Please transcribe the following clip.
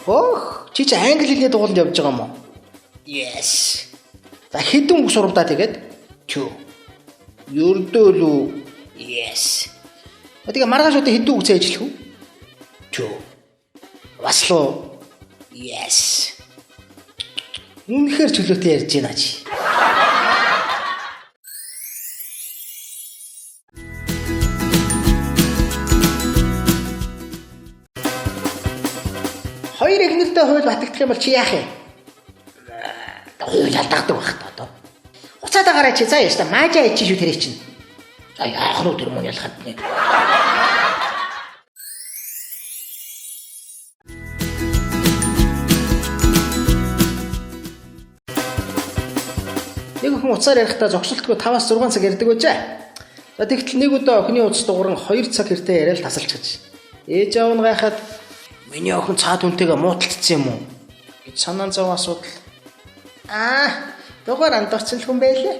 Өөх, чи чи англи хэлний дугууланд явж байгаа юм уу? Yes. За хэдэн үг сурамдаа тэгээд? Two. Ердөө л үү? Yes. Тэгээ маргааш өдөө хэдэн үг цээжлэх үү? Two. Бас л уу? Yes. Үнэхээр чөлөөтэй ярьж байна чи. Хоёр эхнэртэй хууль батгдах юм бол чи яах юм? Хууль алдагдаг байх та одоо. Хуцаадаа гараа чи заа яста маажаа ичи шүү тэр чинь. За яах нь тэр мөн ялахад нэг. Нэг охин уцаар ярихдаа зогсолтгүй 5-6 цаг ярьдаг байжээ. За тэгтэл нэг удаа охины утас дугаарн 2 цаг хэртэ яриад тасалчихж. Ээж аав нь гайхаад миний охин цаад хүнтэйгээ мууталтсан юм уу гэж санаан зов асуудал. Аа, дугаар андуурсан л хүн байлээ.